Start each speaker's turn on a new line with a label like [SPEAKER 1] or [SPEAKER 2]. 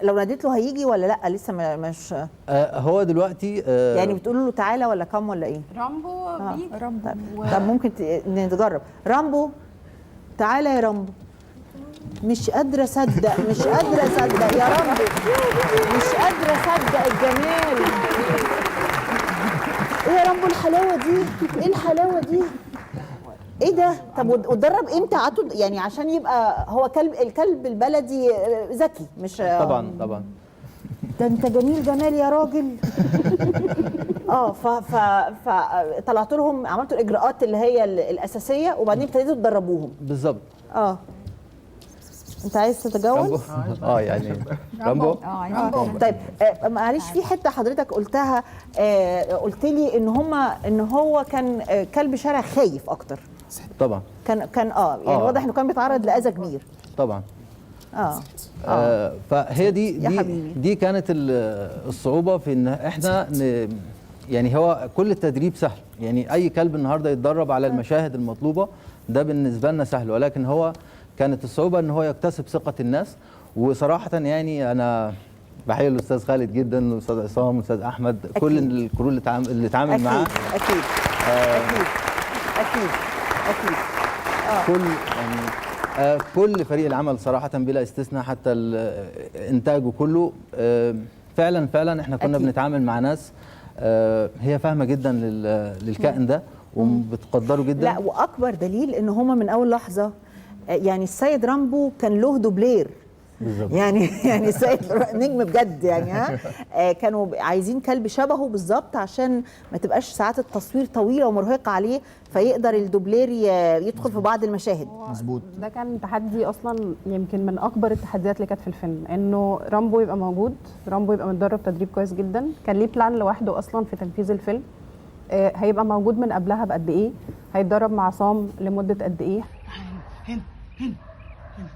[SPEAKER 1] لو ناديت له هيجي ولا لا؟ لسه مش
[SPEAKER 2] هو دلوقتي
[SPEAKER 1] يعني بتقولوا له تعالى ولا come ولا ايه؟
[SPEAKER 3] رامبو بيجي.
[SPEAKER 1] رامبو. طب ممكن نجرب. رامبو تعالى يا رامبو. مش قادرة اصدق، مش قادرة اصدق يا رامبو، مش قادرة اصدق الجمال. ايه يا رامبو الحلاوة دي؟ ايه الحلاوة دي؟ ايه ده؟ طب واتدرب امتى؟ قعدتوا يعني عشان يبقى هو كلب، الكلب البلدي ذكي مش؟
[SPEAKER 2] طبعا طبعا.
[SPEAKER 1] ده انت جميل جمال يا راجل. ف ف ف طلعت لهم، عملتوا الاجراءات اللي هي الاساسية وبعدين ابتديتوا تدربوهم.
[SPEAKER 2] بالظبط.
[SPEAKER 1] انت عايز تتجوز؟
[SPEAKER 2] يعني رامبو.
[SPEAKER 1] رامبو. طيب معلش، في حتة حضرتك قلتها، قلت لي ان هو كان كلب شارع خايف اكتر.
[SPEAKER 2] طبعا.
[SPEAKER 1] كان يعني واضح انه كان بيتعرض لاذى كبير.
[SPEAKER 2] طبعا. فهي دي دي, دي كانت الصعوبة في ان احنا يعني هو كل التدريب سهل، يعني اي كلب النهارده يتدرب على المشاهد المطلوبة ده بالنسبة لنا سهل، ولكن هو كانت الصعوبة ان هو يكتسب ثقة الناس. وصراحة يعني انا بحيي الاستاذ خالد جدا والاستاذ عصام والاستاذ احمد، كل ال crew اللي اتعامل معاه.
[SPEAKER 1] اكيد اكيد اكيد اكيد.
[SPEAKER 2] كل يعني كل فريق العمل صراحة بلا استثناء، حتى انتاجه كله، فعلا فعلا احنا كنا بنتعامل مع ناس هي فاهمه جدا للكائن ده وبتقدره جدا.
[SPEAKER 1] لا، واكبر دليل ان هما من اول لحظة، يعني السيد رامبو كان له دوبلير.
[SPEAKER 2] بالظبط.
[SPEAKER 1] يعني السيد نجم بجد يعني. ها كانوا عايزين كلب شبهه بالظبط عشان ما تبقاش ساعات التصوير طويلة ومرهقه عليه، فيقدر الدوبلير يدخل في بعض المشاهد.
[SPEAKER 4] مظبوط.
[SPEAKER 3] ده كان تحدي اصلا، يمكن من اكبر التحديات اللي كانت في الفيلم، انه رامبو يبقى موجود، رامبو يبقى متدرب تدريب كويس جدا، كان ليه plan لوحده اصلا في تنفيذ الفيلم، هيبقى موجود من قبلها بقد ايه، هيتدرب مع عصام لمدة قد ايه.
[SPEAKER 5] هنا هنا هنا.